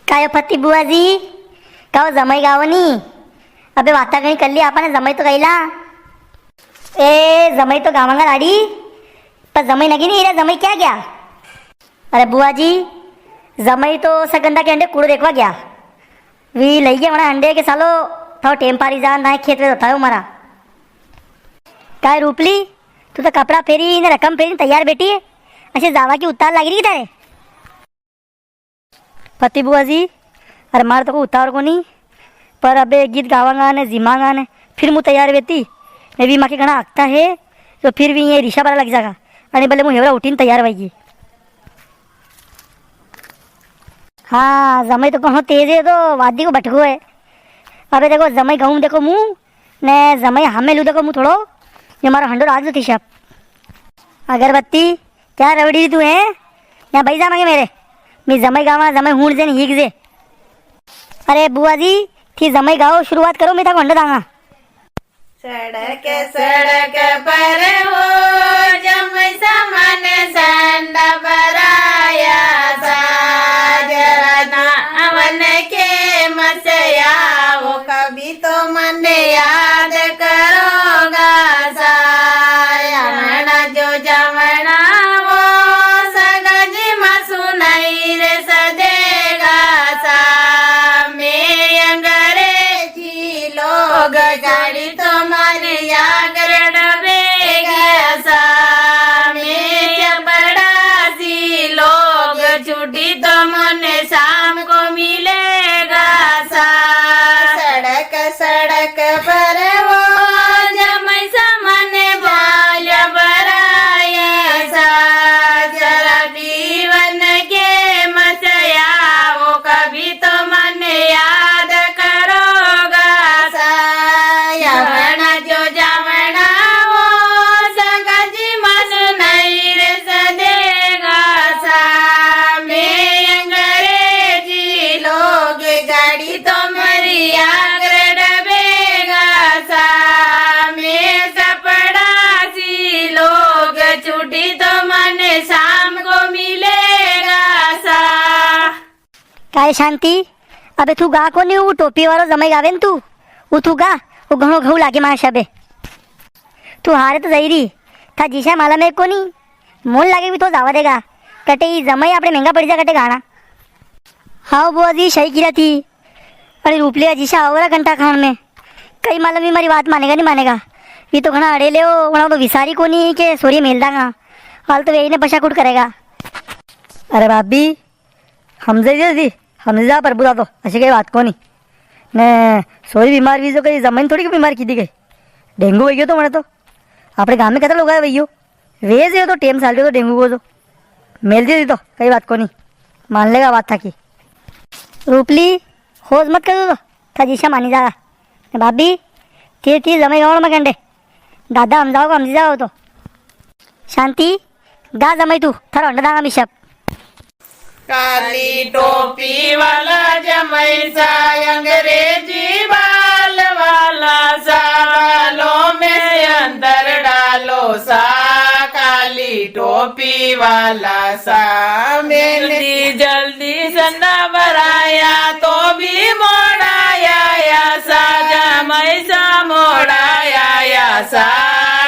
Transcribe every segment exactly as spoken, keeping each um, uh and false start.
कायो फती बुआ जी, कायो जमाई गावो नी? अबे वाता घणी कर ली आपने, जमाई तो गईला। ए, जमाई तो गावांगा लाड़ी, पर जमाई नगी नी, रे जमाई क्या गया? अरे बुआ जी, जमाई तो सगंदा के अंडे कूड़ो देखवा गया। वी लई गया वणा अंडे के सालो, थाओ टेम पारी जान, थाए खेत में तो थायो मारा। काय रूपली, तू तो कपड़ा फेरी ने रकम फेरी ने तैयार बैठी है, ऐसे जावा की उतार लागी री थारे? फती बुआ जी, अरे मारे तो कोई उतार को नी, पर अबे गीत गावांगा ने जिमांगा ने फिर मु तैयार वेती, ने भी माके घणा आखता है, तो फिर भी ये रिशा बरा लग जागा, अने भले मु हेवरा उठीन तैयार वईगी। हाँ, जमाई तो घणो तेज है, तो वादी को बटको है। अबे देखो, जमाई गाऊं देखो मु, ने जमाई हामे लू देखो मु थोड़ो, ये मारो हंडो राज थी शप। अगरबत्ती, क्या रवड़ी तू है? या भाई जा मांगे मेरे, मी जमाई गावा, जमाई हूण जे ने हीक जे। अरे बुआ जी, थी जमाई गाओ, शुरुआत करो, मी थाको हंडो दांगा। सड़क सड़क पर वो जमाई सामने सांडा भराया सा, जरा ना वन के मसया वो कभी तो मन याद करोगा सा। यमना जो जमना वो सगज मसु नहीं रे सदेगा सा। मैं अंग्रेजी लोग गाड़ी तो मारे आगरण बेगा सा। मैं बड़ा सी लोग छुट्टी तो मन शाम को मिलेगा सा। सड़क सड़क पर वो जमाई सामने बाल बराया सा। जरा जीवन के मसया वो कभी तो मन याद करोगा सा। यमना जो जमना वो सगज मन नहीं रे सदेगा सा। मैं अंग्रेजी लोग गाड़ी तो मरी आगरण बेगा सा। मैं सपड़ा सी लोग छुट्टी तो मन शाम को मिलेगा सा। काय शांति, अबे तू गा कोनी, वो टोपी वालो जमाई गावे न तू, वो तू गा, वो घणो घऊ लागे मारे सबे। तू हारे तो जई री, था जीशा माला में कोनी, मोन लागे भी तो जावा देगा, कटे ई जमाई आपणे महंगा पड़ी जा कटे गाना। हाओ बुआ जी, सही किरा थी, अरे रूपलिया जीशा आवरा घंटा खान में, कई मालूम भी मारी बात मानेगा नी मानेगा, वी तो घणा अड़े ले हो, वणा तो विसारी कोनी के सोरी मेल दांगा, हाल तो वे ने पशाकुट करेगा। अरे भाभी, हमजे जे दी, हमजे जा प्रभु दा तो, अशी कई बात कोनी। ने सोरी बीमार वी जो कई जमाई ने थोड़ी बीमार की दी गई। डेंगू वई गयो तो मने तो। आपणे गांव में कतरा लोग आया वई गयो। वे जे तो टेम साल रह्यो तो डेंगू को तो। मेल जे दी तो, कई बात कोनी। मान लेगा बात थाकी। रूपली, होश मत कर दो तो। था जीशा मानी जागा। ने भाभी, ती, ती जमाई गावण में कंडे। दादा हमजाओ को हमजी जाओ तो। शांति, गा जमाई तू, थारो हंडो दांगा मी सब। काली टोपी वाला जमाई सा, अंग्रेजी बाल वाला सा, बालों में अंतर डालो सा, काली टोपी वाला सा। मैंने जल्दी जल्दी संदा भराया तो भी मोड़ा आया सा, जमाई सा मोड़ा आया सा,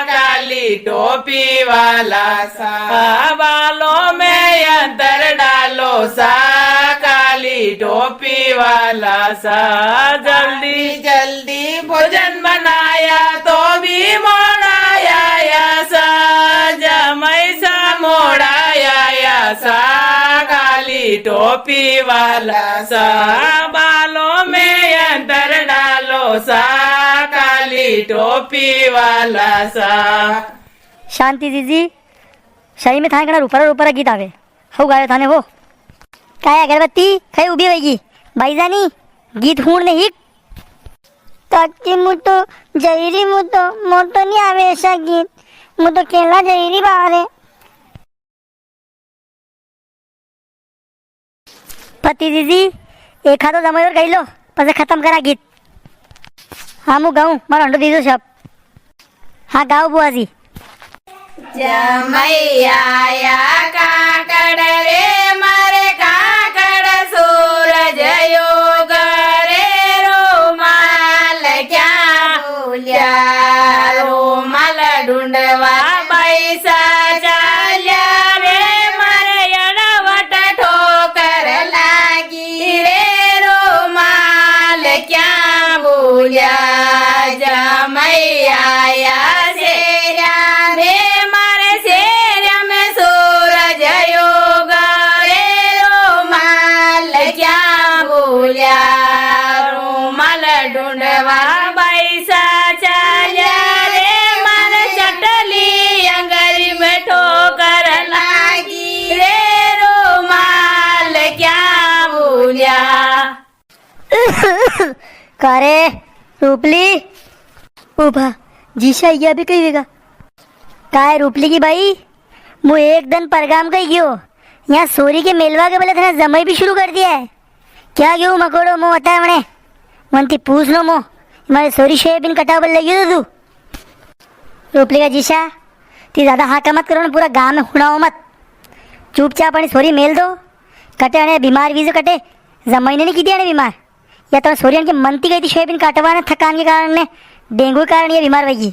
काली टोपी वाला सा। बालों में अंतर डालो सा, काली टोपी वाला सा। जल्दी जल्दी भोजन बनाया तो भी मोड़ा आया सा, जमाई सा मोड़ा आया सा, काली टोपी वाला सा। बालों में अंतर डालो सा, काली टोपी वाला सा। शांति जीजी, सही में थाने कणा रूपारा रूपारा गीत आवे। हऊ गायो थाने हो। काय अगरबत्ती, खई उबी वईगी। बाई जानी, गीत हुण ने हिक। काकी, मु तो जई री, मु तो, मो तो नी आवे ऐसा गीत। मु तो खेलवा जई री बाहरे। फती जीजी, एक आधो जमाई और गाई लो, पसे खतम करा गीत। हाँ, मु गाऊं, मारो हंडो दीजो सब। हाँ, गाओ बुआ जी। जमैया या काकड़ रे, मारे काकड़ सूरज का रे रूपली? ओ बा, जीशा, या भी कई वेगा? का है रूपली की बाई, मु एक दन परगाम कई गयो, या सोरी के मेलवा के बले थने जमाई भी शुरू कर दिया है। क्या गयो मकोड़ो, मो बता मने, मन ती पूछ नो मो, मारे सोरी सोयाबीन कटावा बले लग्यो तो तू। रूपली का जीशा, ती ज्यादा हाका मत करो ना, पूरा गांव में हुणाओ मत। चुपचाप अणी सोरी मेल दो। कटे अणे बीमार वीजो कटे, जमाई ने नी कीधी अणे बीमार। या तो सोरियन के मन ती गई थी सोयाबीन काटवा ने थकान के कारण ने, डेंगू के कारण ये बीमार वई।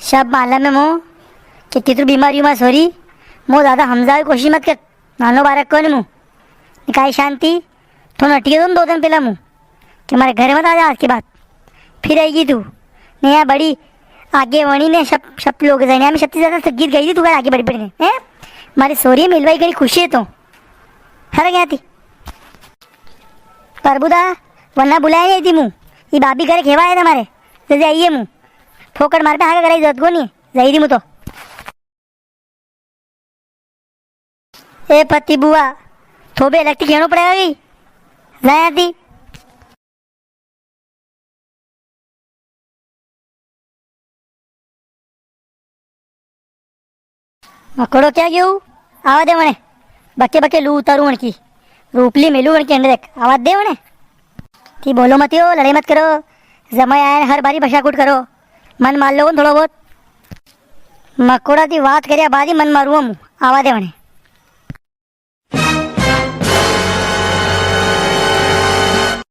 सब मालूम है मो कि कितरू बीमार यू मारी सोरी। मो ज्यादा हमजावे कोशिश मत कर, नानो बारक कोनी मु। काई शांति, थोड़ा हटी गयो तो दो दन पेला मु कि मारे घरे मत आ जा आज के बाद। फिर आएगी तू। ने या बड़ी आगे वणी ने सब, सब लोग जाने, हमें सबसे ज्यादा गीत गाई थी तू, आगे बड़ी बड़ी ने, हैं? मारी सोरी मिलवाई करी खुशी है तो। हर गया थी। प्रभुदा, वरना बुलाया नी थी मु। ये भाभी घरे खेवा है तमारे। जल्दी आइए मु। फोकट मारे पे हाका कराई जरूरत कोनी। जाई थी मु तो। ए पति बुआ, थो भी अलग थी खेणो पड़ेगा की? जाया थी। मकोड़ो क्या गयो? आवा दे वणे। बके बके लू उतारू वणकी। रूपली मेलू वणकी अंडे देख। आवा दे वणे। ती बोलो मत यो, लड़ाई मत करो। जमाई आया ने हर बारी बशाकुट करो। मन मार लो थोड़ो बहुत। मकोड़ा ती बात करया बाद ही मन मारू हूँ। आवा दे वणे।